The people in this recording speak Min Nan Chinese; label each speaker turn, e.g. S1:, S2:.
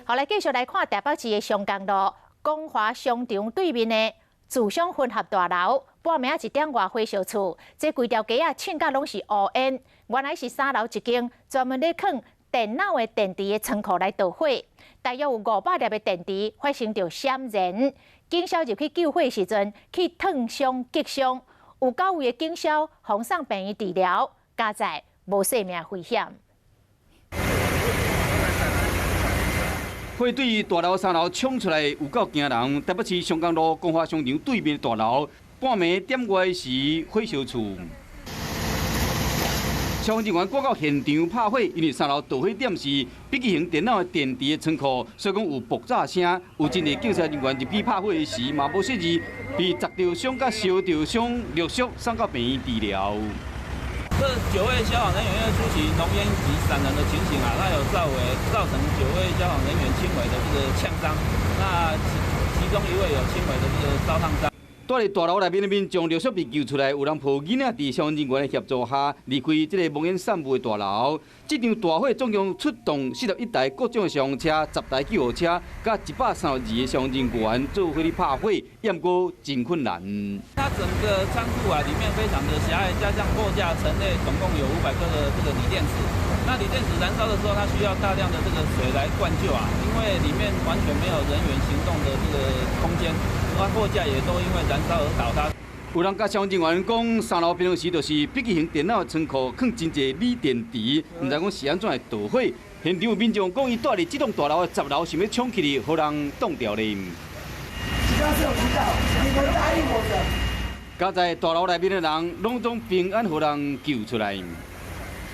S1: 好，來繼續來看台北市的松江路光華商場對面的自商混合大樓，半暝1點外火燒厝，這規條街仔凊甲攏是烏煙。原來是三樓一間專門咧囥電腦的電池的倉庫來著火，大約有500粒的電池發生著閃燃。警消入去救火時陣，去燙傷擊傷，有九位的警消予送病院治療，佳哉無性命危險。
S2: 火對大樓三樓衝出來有夠驚人，台北市松江路光華商場對面大樓，半暝點外時火燒厝。消防人員趕到現場拍火，因為三樓著火點是筆記型電腦的電池的倉庫，所以講有爆炸聲。有真濟警察人員入去拍火時，嘛無失誤，被砸著傷佮燒著傷，陸續送到病院治療。
S3: 這九位消防人員因為初期濃煙及閃燃的情形啊，那有造成九位消防人員輕微的這個嗆傷，那其中一位有輕微的這個燒燙傷。
S2: 蹛佇大樓內面的民眾陸續被救出來，有人抱囡仔佇消防人員的協助下離開這个濃煙散布的大樓。這場大火總共出動41台各種的消防車、10台救護車，佮132個消防人員做伙咧拍火，毋過真困難。
S3: 它整個倉庫啊，裡面非常的狹隘，加上貨架層內總共有500顆的這個鋰電池。那鋰電池燃燒的時候，它需要大量的這個水來灌救啊，因為裡面完全沒有人員行動的這個空間。貨架也都因為燃燒而倒塌。
S2: 有人佮消防人員講，三樓平常時就是筆記型電腦倉庫，囥真濟鋰電池，毋知講是按怎會著火。現場有民眾講，伊蹛佇這棟大樓的10樓，想欲衝起去，予人擋著咧。
S4: 你們答應我的。
S2: 佳哉大樓內面的人，攏總平安予人救出來。